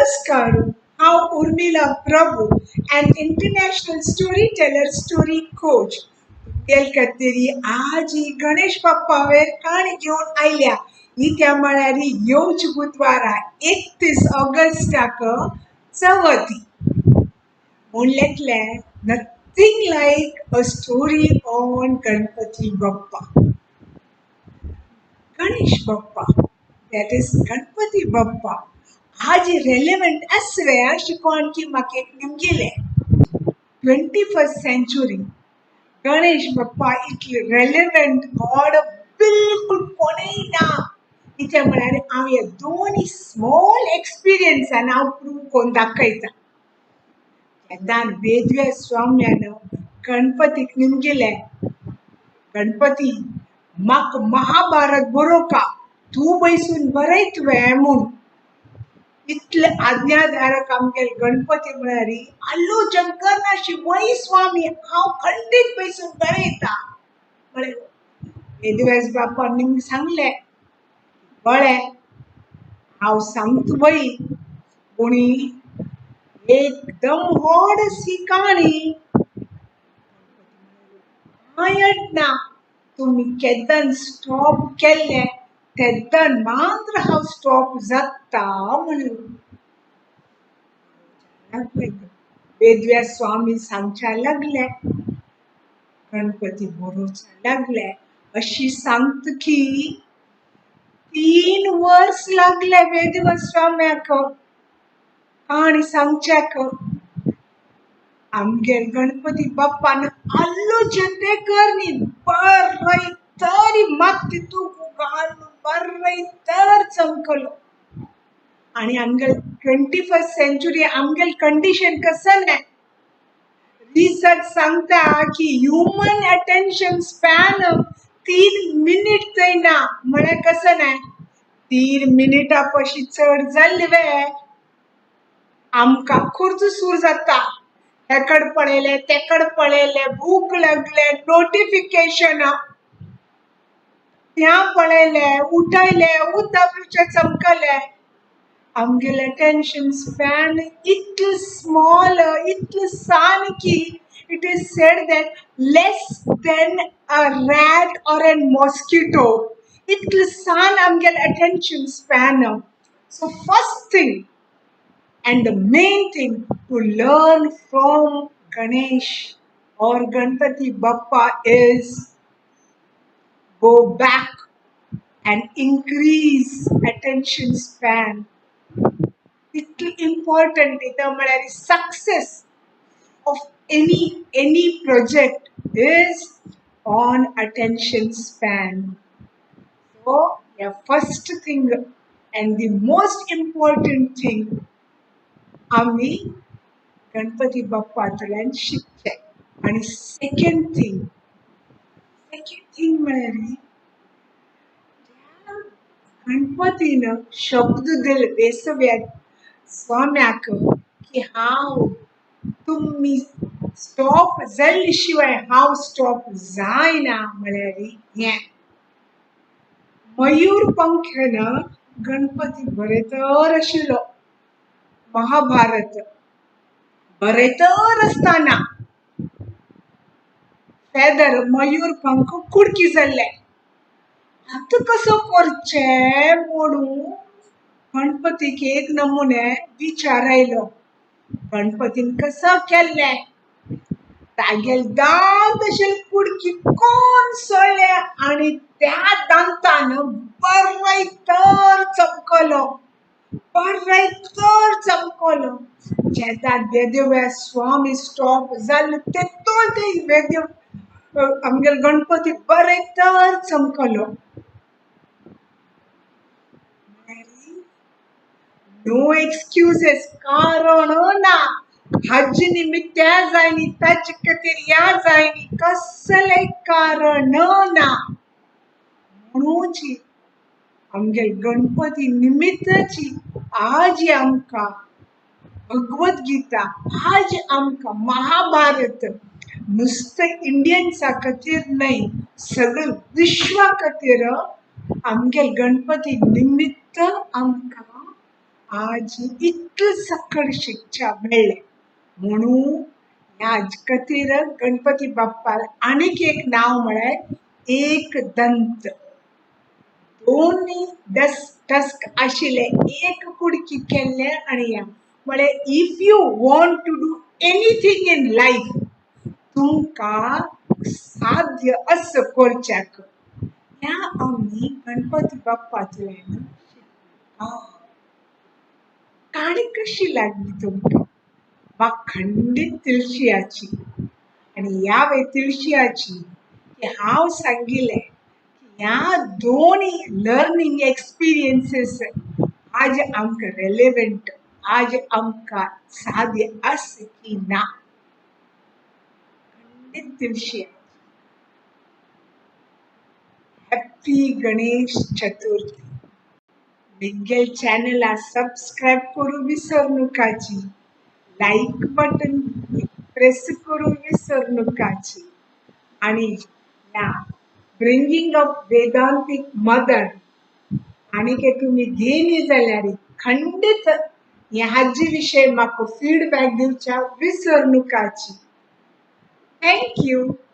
नमस्कार, हांव Urmila Prabhu, an international storyteller, story coach. तुमगेल खातीर आज ही गणेश बाप्पा वयर काणी घेवन आयल्या. ही त्या म्हळ्यार येवचे बुधवारा 31 ऑगस्टाक चवथी. म्हूण लेखलें, nothing like a story on Ganpati Bappa. Ganesh Bappa, that is Ganpati Bappa. आज रेलेवंट आसवे अशें कोण की म्हाका एक निमगिलें. 21st century Ganesh Bappa इतले रेलेवंट गॉड बिलकुल कोणूय ना. कित्याक म्हळ्यार हांव हे दोन स्मॉल एक्सपिरियन्सान हांव प्रूव करून दाखयता. केन्ना वेदव्यास स्वाम्यान गणपतीक निमगिलें, गणपती म्हाका महाभारत बरोवका, तूं बैसून बरयतवे म्हूण. इतले आज्ञाधारक आमगेले गणपती म्हळ्यार आलोचन करनाशी वय स्वामी हांव खंडीत बैसून बरयता म्हळें. वेदव्यास बाप्पान निमगें सांगलें, बरें हांव सांगता वय, पूण एकदम व्हड सी काणी कांय अडना. तुमी केन्ना स्टॉप केल्लें तेन्ना मात्र हांव स्टॉप जाता म्हणून. वेदव्यास स्वामी सांगच्या लागले, गणपती बरोवच्या लागले. अशी सांगता की 3 वर्स लागले वेदव्यास स्वाम्याक काणी सांगच्याक. आमगेर गणपती बाप्पान आलोचन ते करनी बरें तरी मात तितूंक घालून बरें तर चमकलो. आनी आमगेल 21st century आमगेल कंडिशन कसलें, रिसर्च सांगता की ह्युमन अटेन्शन स्पॅन 3 मिनीट थंय ना. म्हळ्यार कसं न्हय, 3 मिनिटां पशी चड जाल्ले वे आमकां खुर्जसूर जाता. हेकड पळयलें, तेकड पळयलें, भूक लागले, नोटिफिकेशन त्या पळयलें, उठयलें, उदक पिवचें चमकलें. आमगेलें अटेन्शन स्पॅन इतलें स्मॉल, इतलें सान की it is said that less than a rat or a mosquito. इतलें सान आमगेलें attention span. So first thing and the main thing to learn from Ganesh or Ganpati Bappa is go back and increase attention span. इतलें important इथं म्हळ्यार success of any project is on attention span. So the first thing and the most important thing आमी गणपती बाप्पांतल्यान शिकचें. आनी second thing म्हळ्यार गणपतीन शब्द दिले वेसव्या स्वाम्याक की हांव तुमी स्टॉप जाल्ले शिवाय हांव स्टॉप जायना. म्हळ्यार हें मयूर पंख्यान गणपती बरयतर आशिल्लो महाभारत बरयतर आसतना फेदर मयूर पंख कुडकी जाल्ले. आतां कसो करचें म्हणून गणपतीक एक नमुने विचार आयलो. गणपतीन कसो केल्लें, तागेल दांत अशे कुडकी कोण सोडले आनी त्या दांतान बरयतर चमकलो, बरयतर चमकलो. जेन्ना वेदव्यास स्वामी स्टॉप जालो तेतून ते वेद आमगेलो गणपती बरयतर चमकलो. नो एक्सक्युजीस, कारण ना. हाजे निमित्त त्या जायनी, ताचे खातीर ह्या जायनी, कसलें कारण ना. म्हणून आमगेल गणपती निमित्ताची आज आमकां भगवत गीता, आज आमकां महाभारत नुस्तें इंडियन्सा खातीर न्हय, सगळें विश्वा खातीर आमगेल गणपती निमित्त आमकां आज इतलें सकड शिक्षा मेळ्ळें. म्हणून ह्या कथेर गणपती बाप्पाक आनीक एक नांव म्हळ्यार एक दंत. दोन टस्क आशिल्ले, एक कुडकी केल्ले आनी ह्या म्हळ्यार if you want to do anything in life तुमकां साध्य असो करच्याक ह्या आमी गणपती बाप्पांतल्यान शिकता. काणी कशी लागली तुमकां? म्हाका खंडीत तिळशियाची. आनी ह्या वे तिळशियाची की हांव सांगिल्लें की ह्या दोनी लर्नींग एक्सपिरियन्सीस आज आमकां रेलेवंट, आज आमकां साध्य आसा की ना? खंडीत तिळशियाची. हॅप्पी गणेश चतुर्थी. मिगेल चॅनला सबस्क्रायब करूं विसर नकाची, लायक बटन प्रेस करूं विसर नकाची आनी ह्या ब्रिंगींग अप वेदांतीक मदर आनी तुमी घेयली जाल्यार खंडीत हाजे विशय म्हाका फीडबॅक दिवच्या विसर नकाची. Thank you.